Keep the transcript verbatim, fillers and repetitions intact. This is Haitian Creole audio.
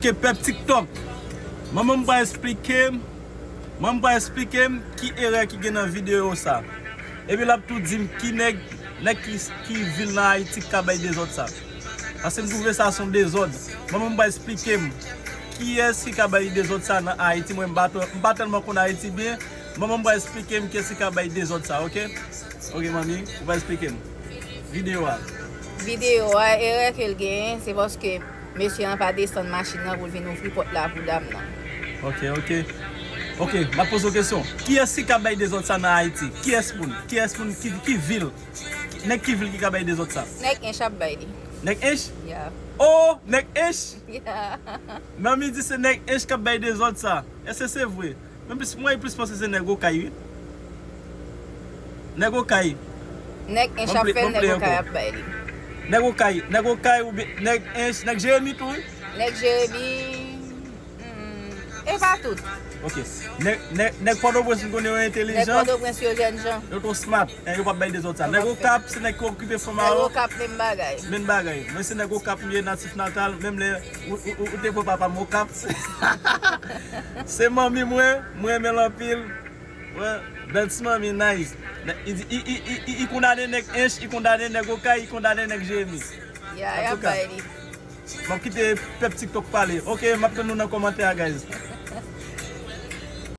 Ke pèp TikTok. Manman m pral esplike m, manman m pral esplike m ki erè ki gen nan videyo sa. Epi l ap tou di m ki nèg, nèg ki, ki vil nan Ayiti ki ka bay dezòd sa. Paske m twouve sa se yon dezòd. Manman m pral esplike m kiyès ki ka bay dezòd sa nan Ayiti. Mwen m pa, m pa tèlman konn Ayiti byen. Manman m pral esplike m kiyès ki ka bay dezòd sa, oke? Oke, manmi, ou pral esplike m. Videyo a. Videyo a, erè ke l genyen, se paske mesye an pa desann machin nan pou l vin ouvri pòt la pou dam nan. Ok, ok. Ok, m ap poze w kesyon. Kiyès ki ka bay dezòd sa nan Ayiti? Kiyès moun? Kiyès moun? Ki, ki vil? Ki, nèg ki vil ki ka bay dezòd sa? Nèg Ench ap bay li. Nèg Ench? Yeah. Oh, nèg Ench? Yeah. Manmi di se nèg Ench k ap bay dezòd sa. Èske se vre? Mwen plis, mwen plis panse se nèg Okay, wi. Nèg Okay. Nèg Ench ap fè l, nèg Okay ap bay li. Nèg Okay, nèg Okay oubyen nèg Ench, nèg Jeremi tou, wi. Nèg Jeremi, hmm, e pa tout. Ok. Nèg, nèg, nèg Pòtoprens m konnen yo entelijan. Nèg Pòtoprens yo jèn jan. Yo tou smart. Yo p ap bay dezòd sa. Nèg Okap se nèg ki okipe fanm a yo. Nèg Okap menm bagay. Menm bagay. Mwen se nèg Okap m ye, natif natal. Menm lè ou, ou, ou, ou te pran papa m Okap. Se manmi mwen, mwen renmen l anpil. Mwen, bèl ti manmi, nice. I, i, i, i, i, i kondane nèg Ench, i kondane nèg Okay, i kondane nèg Jeremi. Yeah, y ap bay li. M ap kite pèp TikTok pale. Ok, m ap tann nou nan kòmantè a, guys.